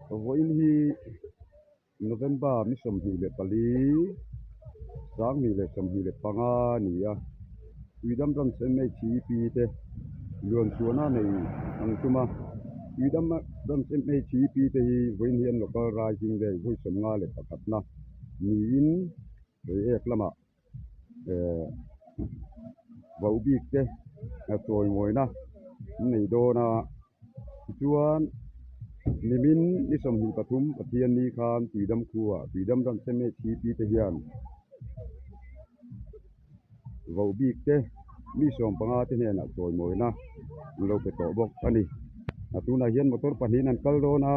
Vawiin hi November ni 24 2025 a ni a, Tuidam Branch MHEP te luanchhuahna nei ang tum a, Tuidam Branch MHEP te hi vawiin hi an Local Rising Day vawi 51 na niin Reiek lamah eh vauh bik te chawimawina an nei dawn a tichuan nimin ni 23 Pathianni khan Tuidam khuaa Tuidam ram MHCP te hian vauh bik te mi 15 te hnenah chawimawina an lo pe tawh bawk a ni a tunah hian motor pahnihin an kal dawn a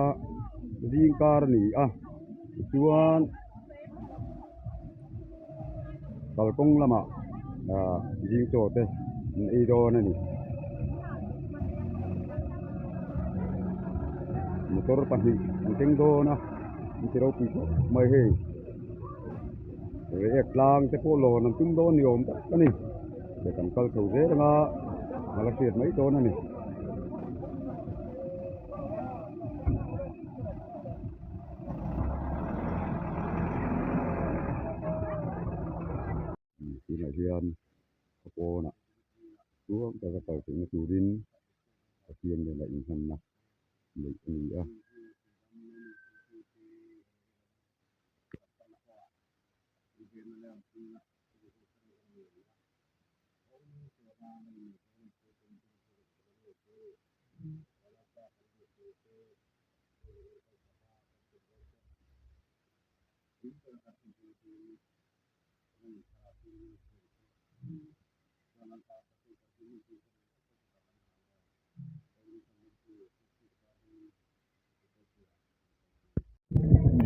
zing kar a ni a tichuan. Kalkawng lamah ah zing chaw te an ei dawn a ni. Motor pahnih an keng dawn a an ti ropui khawp mai hei. Reiek tlang te pawh lawn an tum dawn ni awm tak a ni. Leh kan kal chho zel anga a la hriat mai dawn a ni. Tunah hian a pawnah chuang taka kal theihna turin Pathian nena inhmanna neih a ni a.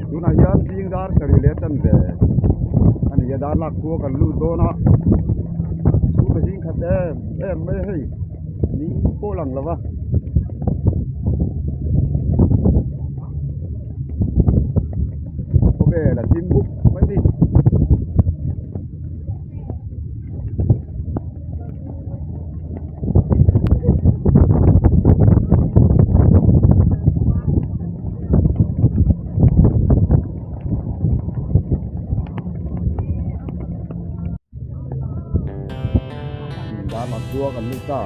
Tunah hian zing dar sarih leh tan ve a ni a dar lak khua kan lut dawn a chhung a zing khat em em mai a hei ni pawh lang lo va. Khawvel a thim buk mai a ni. Dar kan lut ta.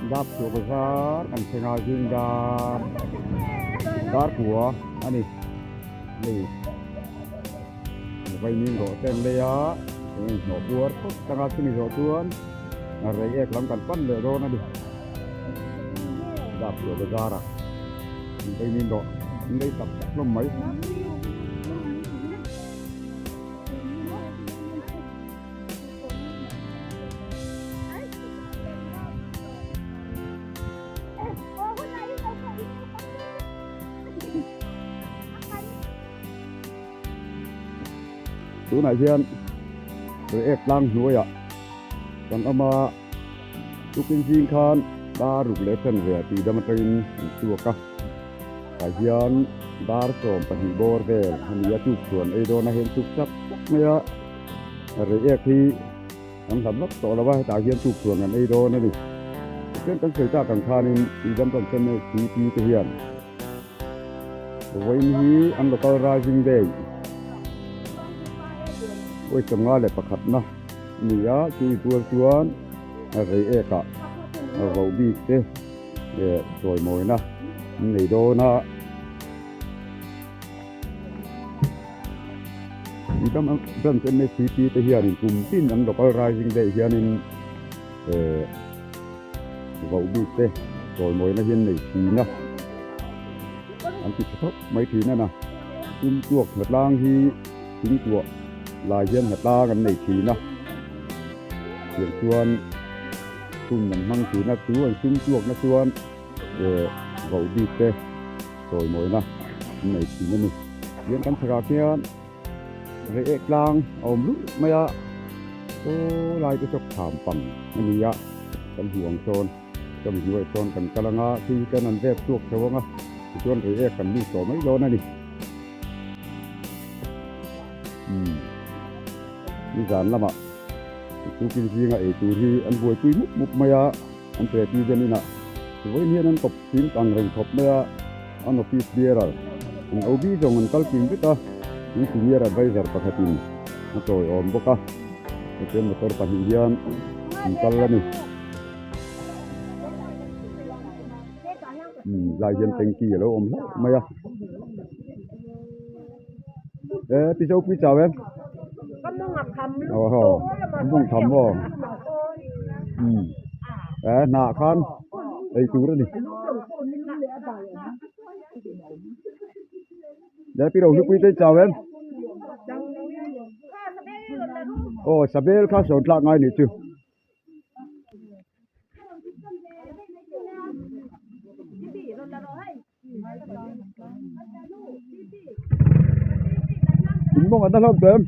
Dap chhuah bazar kan thleng a zing dar dar kua a ni hei vaimim rawh te an lei a eng hnawh puar phawt tanga chumi zawh chuan reiek lam kan pan leh dawn a ni dap chhuah bazar ah vaimim rawh an lei tak tak hlawm mai. Tunah hian Reiek tlang hnuaiah kan awm a, tukin zing khan dar ruk leh chen ve tih dam atangin an chhuak a, tah hian dar 12 bawr vel a ni a, tuk chuan ei dawn a hian chuk chak chak mai a, Reiek hi kan hlat vak tawh lo a, hetah hian tuk chuan kan ei dawn a ni. Tichuan kan sawi tak ang khanin tih dam kan chen CP te hian. Vawiin hi an local rising day vawi 51 na a ni a, chu intual chuan reiek ah voh bik te leh chawimawina an nei dawn a. Branch MSCP te hianin kum tin an local rising day hianin. Eh vauh bik te chawimawina hian nei thin a, an ti tha khawp mai thin a na. Tumtuak hnatlang hi thingtuah lai hian hnatlang an nei thin a, tiang chuan hun an hmang thin a, chu an sum tuakna chuan eh vauh bik te chawimawina an nei thin a ni. Tihian kan chhakah khian Reh tlang a awm luh mai a, saw lai te saw kham pang a ni a, kan hmuh ang sawn kan hnuaiah sawn kan kal ang a, khi hian an vek chhuak chho ang a, tichuan reh kan lut tawh mai dawn a ni. Umm nizan lamah tukin zinga ei tur hi an buaipui mup mup mai a, an president inah vawiin hian an kawp fim ang reng khawp mai a. An office bearer an OB zawng an kal kim vek a, an senior adviser pakhatin a tawi awm bawk a, tichuan motor pahnih hian an kal a ni. Umm lai hian tanky a lo awm hlauh mai a. E pi Zopui chau em? Aw haw mawng tham maw? Umm e hnah khan ei tur a ni. Le pi Rohlupui te chau em? Aw sabel kha sawn tlak ngai nih chu. In mawng an la hlawm tawh em?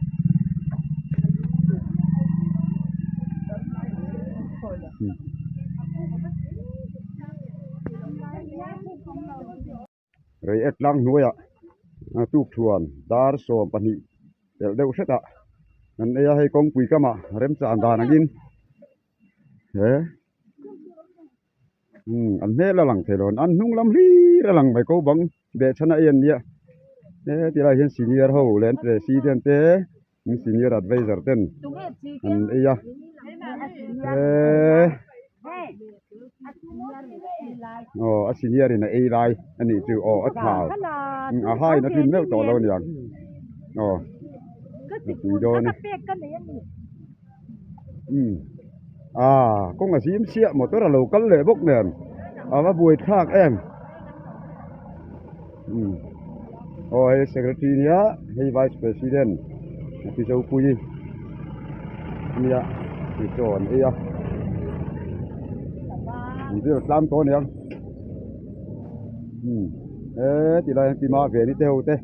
Reiek tlang hnuaiah tukthuan dar 12 pelh deuh hretah an ei a, hei kawngpui kamah remchan dan angin he umm an hmel a lang thei lo an hnung lam hlir a lang mai ko bang behchhan a en nia he tilai hian senior ho leh an president te an senior adviser ten an ei a he aw a senior in a ei lai a nih chu aw a thau a hain a tlin meuh tawh lo aniang aw a pui dawn e. Umm ah kawng a zim chiah motor a lo kal leh bawk nen a va buai thlak em umm aw hei secretary nia hei vice president a ti zo pui nia ti chaw an ei a an zir tlang tawh aniang umm he ti lai hian pi ma ve ni te ho te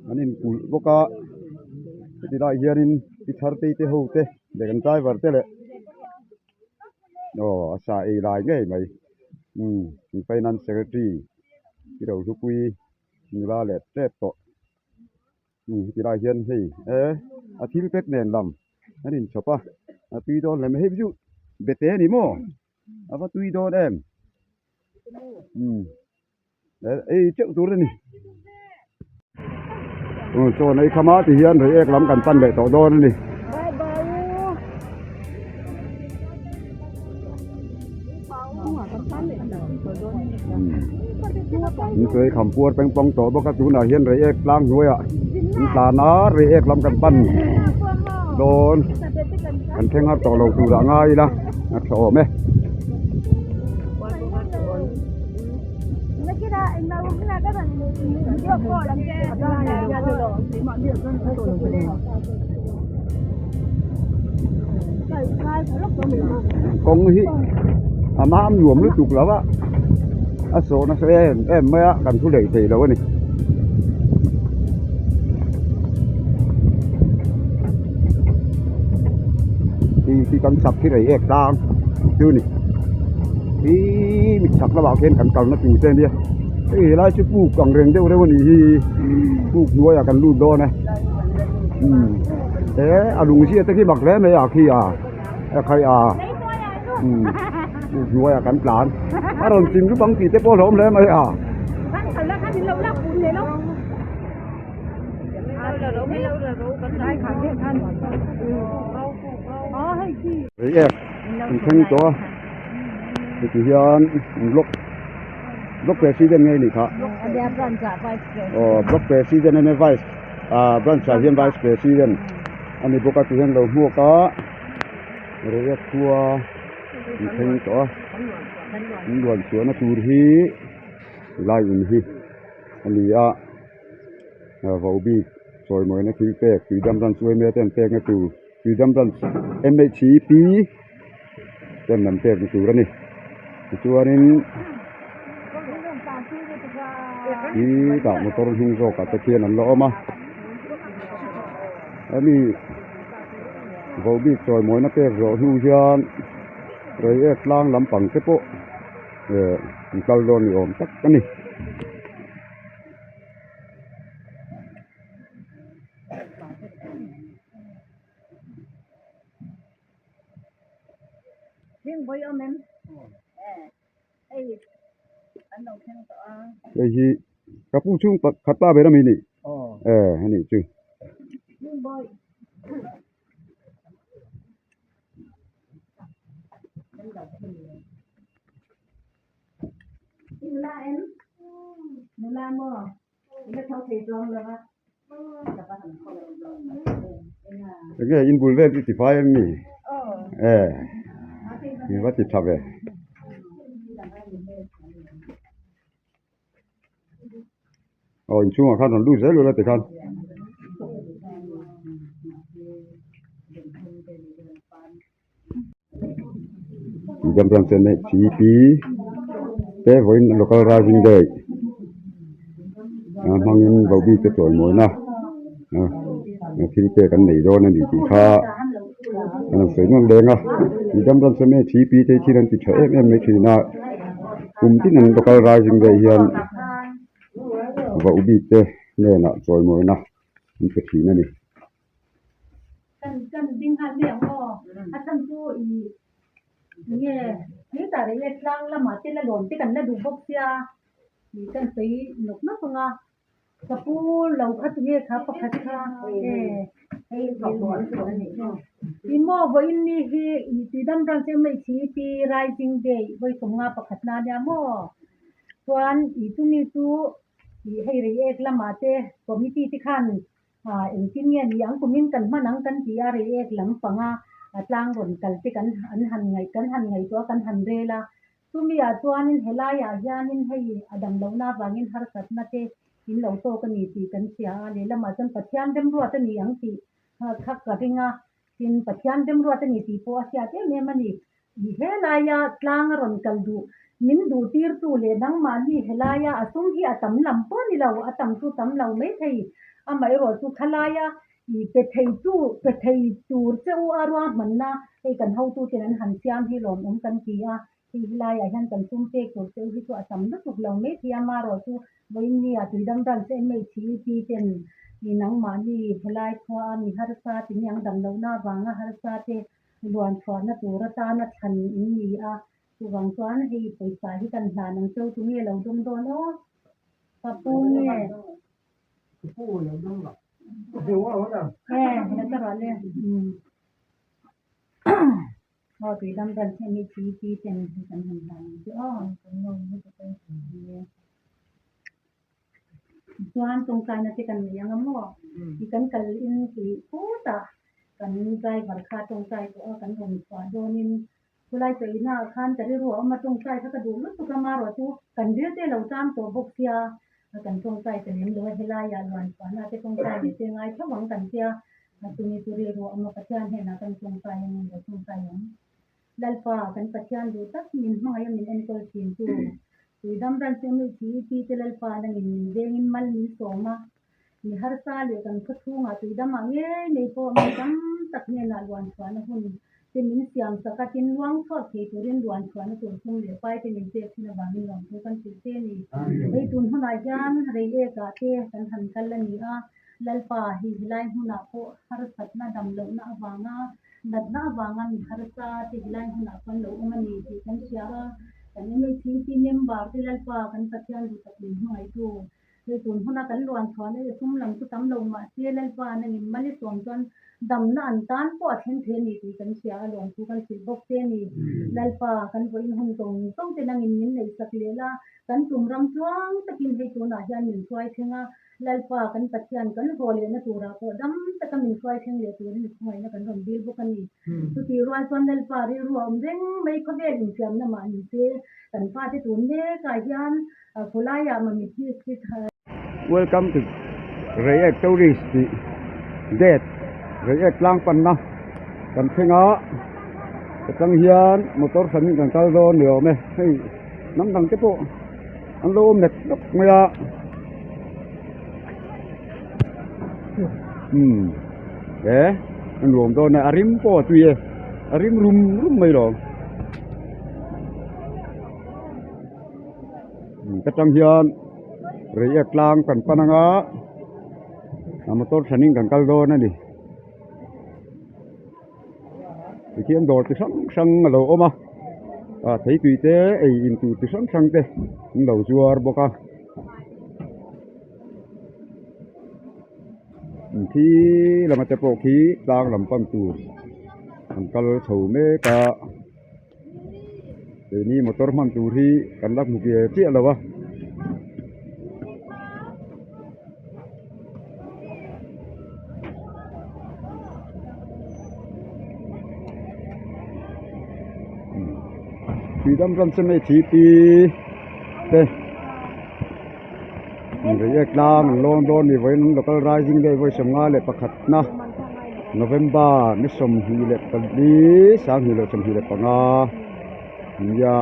an inkulh bawk a heti lai hianin. Pi Thartei te ho te leh kan driver te leh aw a sa ei lai ngei mai umm kan finance secretary pi Rohlupui nula leh tep tawh umm heti lai hian hei e a thil pek nen lam an inchhawp a a tui dawn hle mai hei chu bete a ni maw a va tui dawn em umm. Ei teuh tur a ni. Chaw nei khama ti hian reiek lam kan pan leh tawh dawn a ni. In sawi kham puar peng pawng tawh bawk a tunah hian reiek tlang hnuaiah in tlan a reiek lam kan pan dawn kan thleng har tawh lo turah ngai ila a tha awm e. Kawng hi a mam nuam lutuk lo a a sawh nasa em em mai a kan thu lei thei lo a ni. Khi kan chak khi rei ek tlang chu ni. Hi mit chak lamah khian kan kalna tur te ania hei helai chu puk ang reng deuh reuh a nih hi puk hnuaiah kan lut dawn e umm he a lung zia te khi mak hle mai a khi a a khai a umm puk hnuaiah kan tlan a rawn chim rup ang tih te pawh a hlawm hle mai a. Reiek an thleng tawh a heti hian block block president nge anih kha aw block president ania vice ah branch ah hian vice president a ni bawk a ti hian lo hmuak a reiek khua. An thleng tawh a an luan chhuahna tur hi lai in hi a ni a vohbik chawimawina thil pek tuidam ran chu emaw te an pekna tur tuidam ran M H E P ten an pekna tur a ni tichuanin khitah motor hnung zawkah te khian an la awm a hemi. Vohbik chawimawina pek zawh hnu hian Reiek tlang lampang te pawh eh an kal dawn ni awm tak a ni. Hei hi ka pu chhung pakhat pa ber ami nih eh a nih chu. Enge in bul vel chu tifai em ni eh i va ti tha ve. Aw inchhungah khan rawn lut zel ula tikhan. Mizoram chuan Chennai G P te vawiin local rising day a hmangin vohbik te chawimawina thil pek an nei dawn a ni tih kha an rawn sawi nuam leng a Mizoram chuan Chennai G P te hi thil an ti tha em em mai thin a kum tin an local rising day hian vohbik te hnenah chawimawina an pe thin a ni. Kan kan ding nghal mai ang aw. A chhan chu i nge tui ta rei e tlang lamah te la lawm te kan la duh bawk sia i kan sawi nawk nawk ang a. Ka pu lo kha chu nge kha pakhat kha e i maw vawiin ni hi i tuidam branch M H E P rising day vawi sawmnga pakhat na ania maw chuan i chumi chu i hei reiek lamah te committee te khan Ah engtin nge ni ang kumin kan hman ang kan ti a reiek lampanga a tlang rawn kal te kan an han ngaih kan han ngaihtuah a kan han rel a chumi ah chuanin helaiah hianin hei a dam lohna avangin harsatna te in lo tawk a ni tih kan hria a lehlamah chuan Pathian remruat a ni ang tih kha ka ring a tin Pathian remruat a ni tih pawh a hriat em em a ni. I helaia tlang a rawn kal duh, min duh tirtu leh nangmahni helaia a sum hi a tam lam pawh a ni lo, a tam chu tam lo maithei. Amaherawh chu khalaia i pe theitu, pe thei tur che u a ruahmanna hei kan hotuten an han siam hi lawmawm kan ti a, hei helaiah hian kan sum pek tur che u hi chu a tam lutuk lo maithei. Amaherawh chu vawiinnia Tuidam Branch MHEP ten i nangmahni helai khua a mi harsa ti niang damlohna avanga harsa te Luan chhuahna tur atana thlan in ni a, chuvang chuan hei pawisa hi kan hlan ang cheu tu nge lo dawng dawn aw? Ka pu nge? E, la ta rawh le. Aw tuidam dan che mi chi pi ten hi kan han hlan ang chu aw. Chuan tawngtaina te kan nei ang a maw? I kan kal in tih phutah kan driver kha tawngtai tawh a kan rawn chhuah dawnin khulai chawihnah ah khan ka rilru a awm a tawngtai kha ka duh lutuk a marawh chu kan ril te lo tan tawh bawk sia kan tawngtai ta lem lo a helaiah luan chhuahna te tawngtai leh te ngai theuh ang kan tia chumi chu rilru a awm a Pathian hnenah kan tawngtai ang lo tawngtai ang. Lalpa, kan Pathian duh tak min hmangaih a min enkawl thin tu. Tuidam ran chu mi thi pi te Lalpa nangin min vengin mal min sawm a. Mi harsa leh kan khaw chhungah tuidamah ngei mai pawh mi tam tak hnenah luan chhuahna hun te min siam sak a, tin luang chhuak thei turin luan chhuahna tur sum leh pai te min pek thin avangin lawmthu kan hrilh che a ni. Hei tun hunah hian reiekah te kan han kal a ni a, Lalpa hi helai hmunah pawh harsatna damlohna avanga Natna avanga mi harsa te helai hmunah chuan lo awm a ni tih kan hria a, kan MHCP member te Lalpa kan Pathian duh tak min hmangaihtu. Hei tun huna kan luan chhuahna leh sum lam chu tam lo mahse Lalpa nangin mal i sawm chuan Damna an tan pawh a thleng thei a ni tih kan hria a, lawmthu kan hrilh bawk che a ni. Lalpa, kan vawiin hun tawng tawng te nangin min neihsak leh a, kan tum ram tluang takin hei tunah hian min hruai thleng a, Lalpa, kan Pathian kan haw lehna turah pawh dam taka min hruai thleng leh turin i khawngaihna kan rawn dil bawk a ni. Chutih rual chuan Lalpa rilru a awm reng mai khawvel infiamna mah ni se, kan fate tun mekah hian khawlaiah mamit district Welcome to Reiek Tourist tih gate Reiek tlang panna kan thleng a, ka tang hian motor hran in kan kal dawn ni awm e, hei hnam dang te pawh an lo awm nek nawk mai a umm he a nuam dawn a a rim pawh a tui e a rim rum rum mai lo ka tang hian reiek tlang kan pan anga a motor hranin kan kal dawn a ni tikhian dawr chi hrang hrang a lo awm a ah theitui te ei in tur chi hrang hrang te an lo zuar bawk a khi lama te pawh khi tlang lam pan tur an kal chho mek a keini motor hman tur hi kan la hmu ve chiah lo a. Tuidam ram chu hei thihpi te reiek tlang an lawn dawn a ni vawiin an local rising day vawi 51 na November ni 24 2025 nia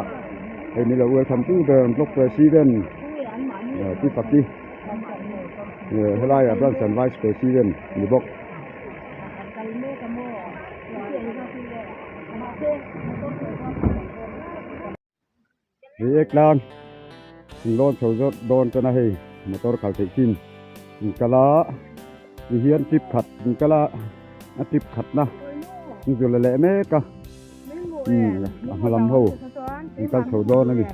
hei ni lo welcome tu ber an block president pi Faki. Helaiah branch an vice president ni bawk. Reiek tlang an lawn chho zawt dawn chuan a hei motor khalh theih chin an kal a tihian trip khat an kal a a trip khatna an zu la leh mek a umm a hma lam ho an kal chho dawn a ni.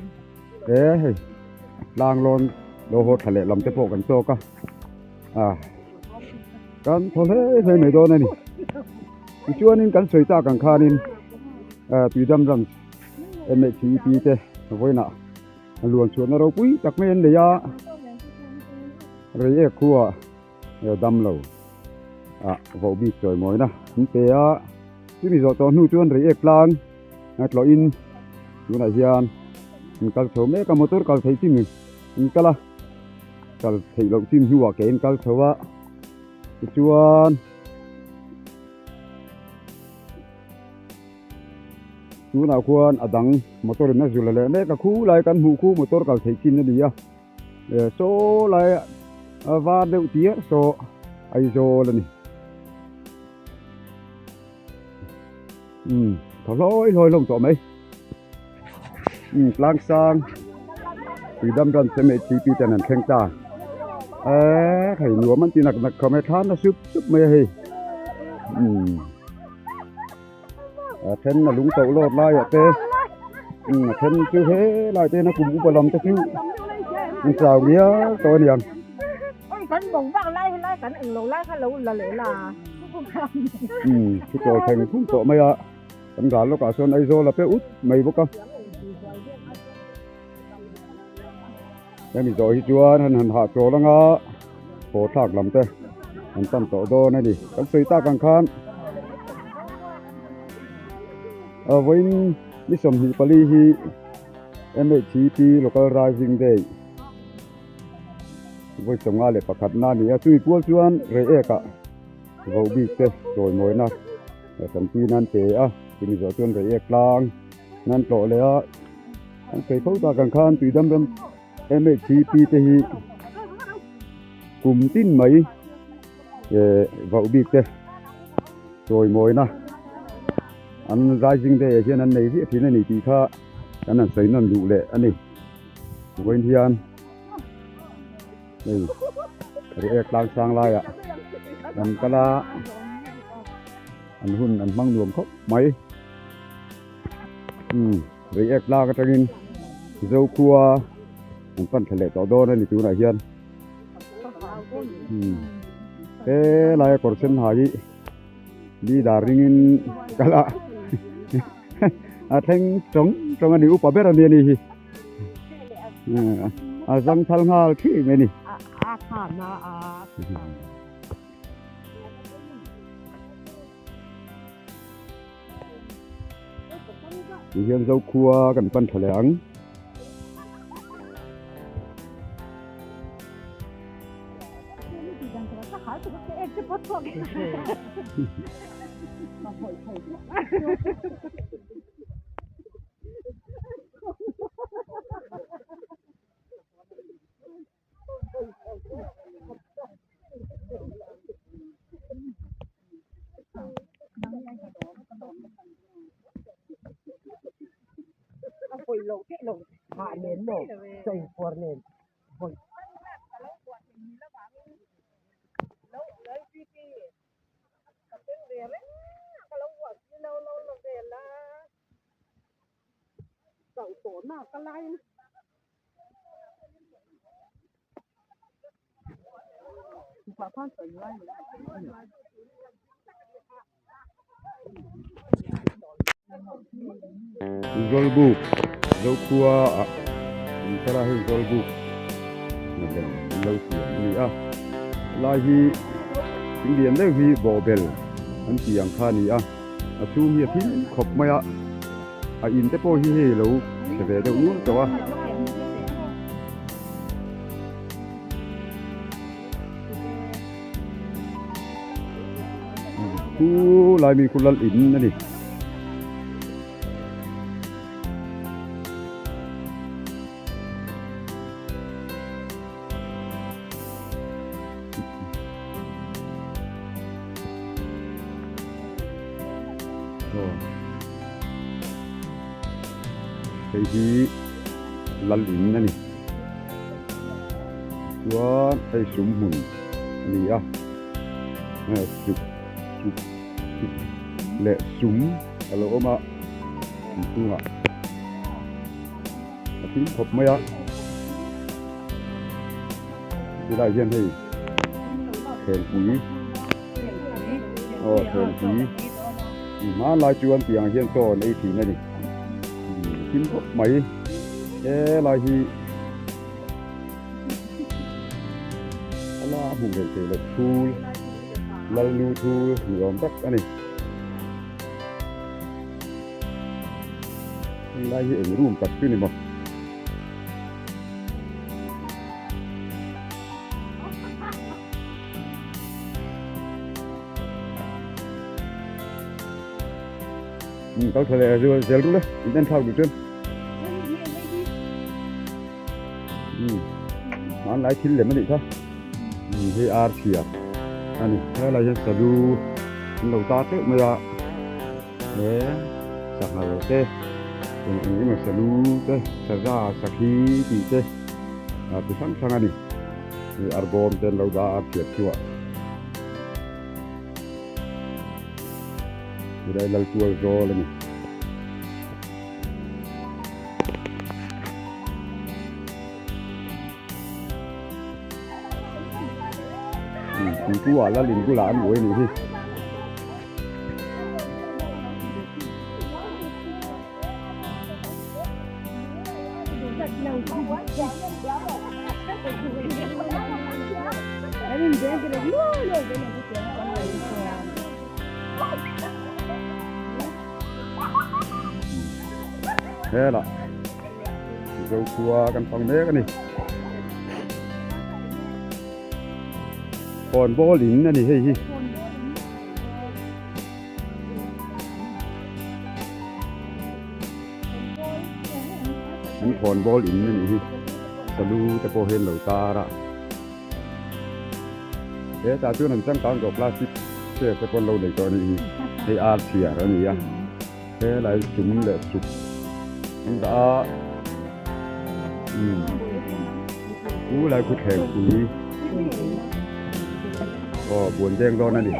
He hei tlang lawn lo haw tha leh lam te pawh kan tawk a ah kan thaw hle hle mai dawn a ni tichuanin kan sawi tak ang khanin ah tuidam ram MHEP te vawiinah a luan chhuahna ropui tak mai an nei a reiek khuaa dam lo ah voh bik chawimawina an pe a chumi zawh tawh hnu chuan reiek tlang a tlawhin tunah hian an kal chho mek a motor kal theih chin an kal a kal theih loh chin hnuah ke in kal chho a tichuan tunah khuan a dang motor in a zul leh mek a khulai kan hmuh khu motor kal theih chin a ni a saw lai a var deuh tir saw Aizawl a ni. Umm thaw hlawi hlawi hlawm tawh mai umm tlang sang tuidam ran che mai chi pi ten an thleng ta eee hei nuam an ti nak nak khawm e thlan a sup sup mai a hei umm a then a lung tauh lawt lai ah te umm a then chu he lai te na kum upa lam te chu an chau ngial tawh a niang. Umm thu chawl thleng phung tawh mai a kan ral lawkah sawn Aizawl a pe ut mai bawk a hemi zawh hi chuan han han hah chawl anga haw thlak lam te an tan tawh dawn a ni kan sawi tak ang khan a vawiin ni 24 hi M_H_P local rising day. Vawi 51 na a ni a, chumi pual chuan reiek ah voh bik te chawimawina tanpui nan pe a, chumi zawh chuan reiek tlang nan tlawh leh a, an sawi fo tak ang khan tuidam ram M_H_P te hi kum tin mai eh voh bik te chawimawina an rising day ah hian an nei ziah thin a ni tih kha kan han sawi nawn duh leh a ni. Vawiin hian hei reiek tlang sang laiah kan kal a an hun an hmang nuam khawp mai umm reiek tlang atangin Zokhua an pan thla leh tawh dawn a ni tunah hian umm helai a kawr sen ha hi. Leader ringin kal a a thleng tawng tawng a ni upa ber a ni a ni hi a zang thal nghal khi mai a ni. Tihian Zokhua kan pan tha leh ang. Zawlbuk Zokhua ah in thar a hei Zawlbuk lem an lo siam a ni a helai hi thing lian deuh hi bawhbel an tih ang kha a ni a a chhung hi a thim khawp mai a a in te pawh hi hei a lo chhe ve deuh nual tawh a. Chu lai mi khu lal in a ni. Hei hi lal in a ni. Chuan hei sum hmun a ni a suk suk suk leh sum a lo awm a inchungah a thim khawp mai a tilai hian hei khelpui aw khelpui hmanlai chuan tiang hian chaw an ei thin a ni thim khawp mai helai hi. A la hmuh theih theih loh thul Lalnu thul ni awm tak a ni. Heng lai hi eng room tak chu ni maw? Umm kal tha leh zel ru le in en thlak duh chuan. Hmanlai thil lem a nih kha hei ar chhia a ni helai hian salu an lo tar teuh mai a he sanghal te eng eng emaw salu te saza sakhi tih te a ti hrang hrang a ni hei arbawm te an lo dah a ar chhiat chhuah helai laltual zawl a ni. Tuipu ah lal in bulah an uai nih hi. Helah Zokhua kan fang mek a ni. Khawnbawl in a ni hei hi. An khawnbawl in a nih hi. Salu te pawh hi an lo tar a. Hetah chuan an changkang tawh plastic chair te pawh an lo nei tawh a nih hi. Hei ar chhiar a ni a. Helai sum leh suk an dah a umm chu lai khu thleng pui aw buan deng dawn a ni.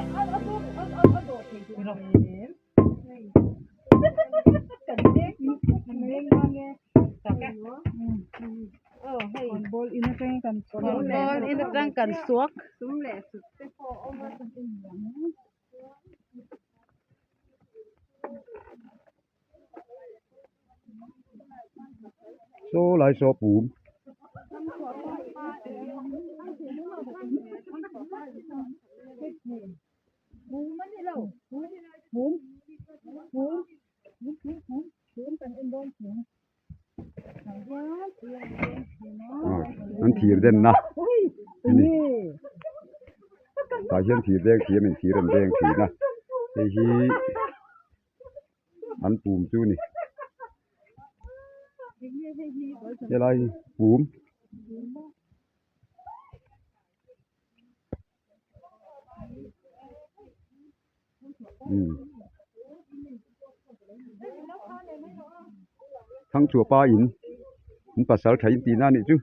Saw lai saw pum. An thir den na ani tah hian thir deng thiam in thir an deng thin a hei hi an pum chu a ni helai pum. Thangchhuah pa in an pasal tha in tihna a nih chu.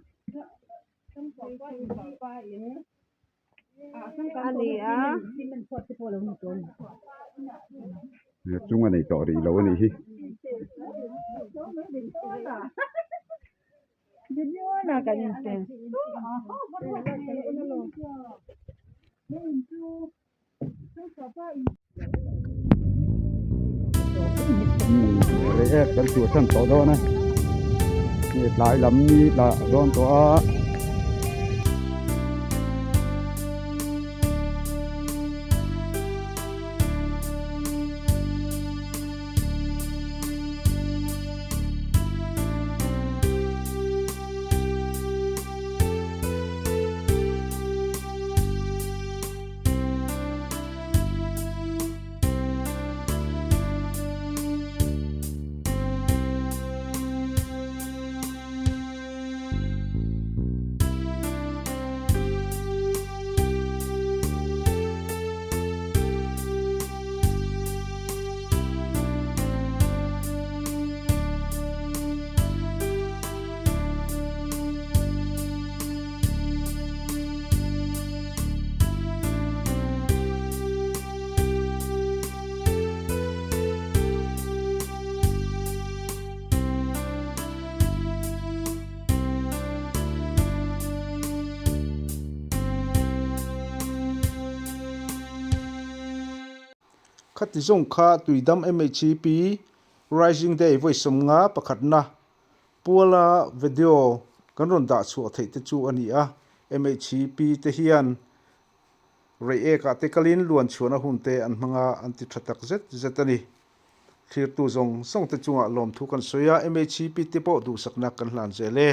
Chung a nei tawh rih lo a nih hi. Reiek kan chhuahsan tawh dawn a hei tlai lam ni tla dawn tawh a. Khati zawng kha Tuidam MHEP Rising Day vawi sawmnga pakhatna Puala video kan rawn dah chhuah theih te chu a ni a. MHEP te hian Reiek ah te kalin luan chhuahna hun te an hmang a, an ti tha tak zet zet a ni. Thlirtu zawng zawng te chungah lawmthu kan sawi a, MHEP te pawh duhsakna kan hlan zel e.